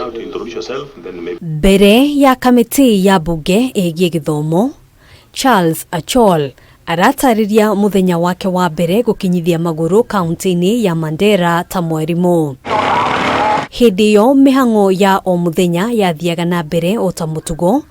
you to introduce yourself, and then maybe Mbere ya kamĩtĩ ya mbunge ĩgiĩ gĩthomo, Charles Achol aratarĩria mũthenya wake wa mbere gũkinyithia magũrũ kaunti-inĩ ya Mandera ta mwarimũ. Hĩndĩ ĩyo mĩhang'o ya o mũthenya yathiaga na mbere o ta mũtugo,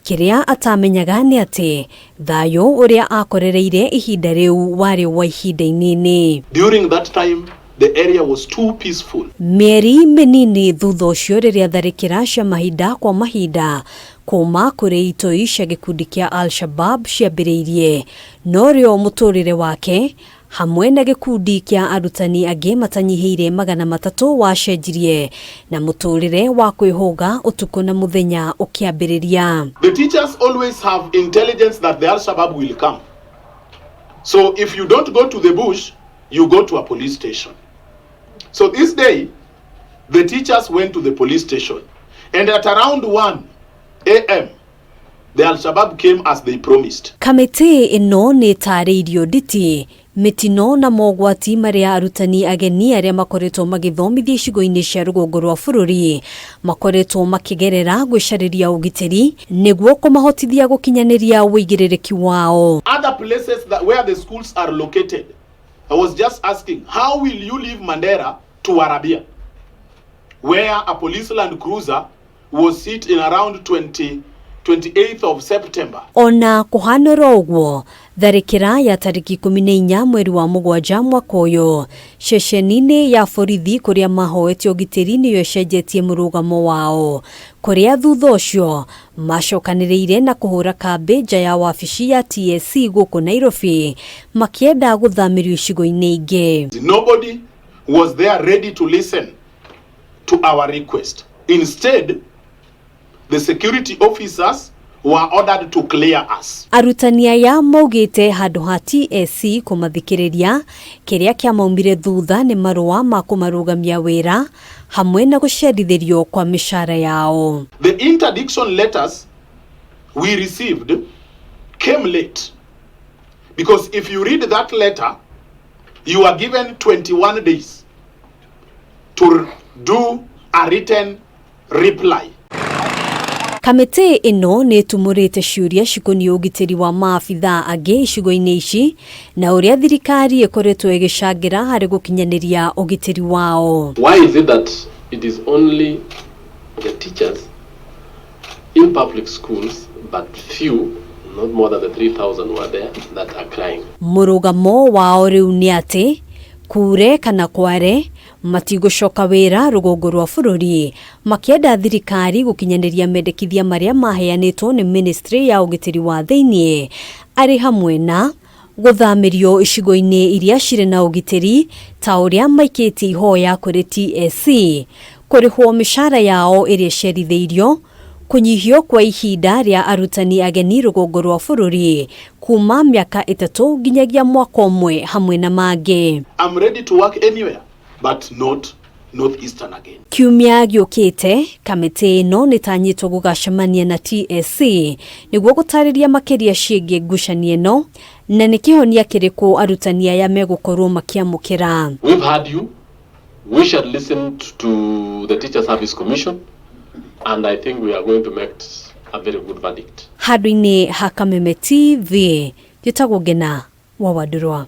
kĩrĩa atamenyaga nĩ atĩ thayũ ũrĩa akorereire ihinda rĩu warĩ wa ihinda inini. During that time, the area was too peaceful. Mĩeri mĩnini thutha ũcio, rĩrĩa tharĩkĩra cia mahinda kwa mahinda kuma kũrĩ itoi cia gĩkundi kĩa Al-Shabab ciambĩrĩirie, norĩo mũtũrĩre wake hamwe na gĩkundi kĩa arutani angĩ matanyihĩire 300 wacenjirie na mũtũrĩre wa kwĩhũga ũtukũ na mũthenya ũkĩambĩrĩria. The teachers always have intelligence that the Al Shabaab will come. So if you don't go to the bush, you go to a police station. So this day, the teachers went to the police station. And at around 1 a.m., the Al Shabaab came as they promised. Kamĩtĩ ĩno nĩ ĩtarĩirio nditi mĩtino na mogwati marĩa arutani ageni arĩa makoretwo magĩthomithia icigo-inĩ cia rũgongo rwa bũrũri makoretwo makĩgerera gwĩcarĩria ũgitĩri nĩguo kũmahotithia gũkinyanĩria wĩigĩrĩrĩki wao. Other places that where the schools are located, I was just asking, how will you leave Mandera to Arabia, where a police Land Cruiser was hit in around 20, 28th of September? Ona kũhanĩra ũguo, tharĩkĩra ya tarĩki 14 mweri wa 7 mwaka ũyũ ceceni-inĩ ya borithi kũrĩa mahoete ũgitĩri nĩyo ĩcenjetie mũrũgamo wao, kũrĩa thutha ũcio macokanĩrĩire na kũhũra kambĩ nja ya wabici ya TSC gũkũ Nairobi makĩenda gũthamĩrio icigo-inĩ ingĩ. Nobody was there ready to listen to our request. Instead, the security officers were ordered to clear us. Arutani aya maugĩte handũ ha TSC kũmathikĩrĩria, kĩrĩa kĩamaumire thutha nĩ marũa ma kũmarũgamia wĩra hamwe na gũcerithĩrio kwa mĩcara yao. The interdiction letters we received came late because if you read that letter, you are given 21 days to do a written reply. Kamĩtĩ ĩno nĩ ĩtumũrĩte ciũria cikoniĩ ũgitĩri wa maabithaa angĩ icigo-inĩ ici na ũrĩa thirikari ĩkoretwo ĩgĩcangĩra harĩ gũkinyanĩria ũgitĩri wao. Why is it that it is only the teachers in public schools, but few, not more than the 3,000 were there, that are crying? Mũrũgamo wao rĩu nĩ atĩ kure kana kware matigũcoka wĩra rũgongo rwa bũrũri, makĩenda thirikari gũkinyanĩria mendekithia marĩa maheanĩtwo nĩ ministry ya ũgitĩri wa thĩiniĩ, arĩ hamwe na gũthamĩrio icigo-inĩ iria cirĩ na ũgitĩri ta ũrĩa maikĩtie ihoya kũrĩ TSC, kũrĩhwo mĩcara yao ĩrĩa ĩcerithĩirio, kũnyihio kwa ihinda rĩa arutani ageni rũgongo rwa bũrũri kuma mĩaka 3 nginyagia mwaka 1, hamwe na mangĩ. I'm ready to work anywhere, but not Northeastern again. Kiumia gĩũkĩte kamĩtĩ ĩno nĩ tanyĩtwo gũgacemania na TSC nĩguo gũtarĩria makĩria ciĩgiĩ ngucanio ĩno na nĩ kĩhonia kĩrĩkũ arutani aya megũkorwo makĩamũkĩra. We've heard you. We shall listen to the Teacher Service Commission, and I think we are going to make a very good verdict. Handũ-inĩ ha Kameme TV, njĩtagwo Ngena wa Wandũrwa.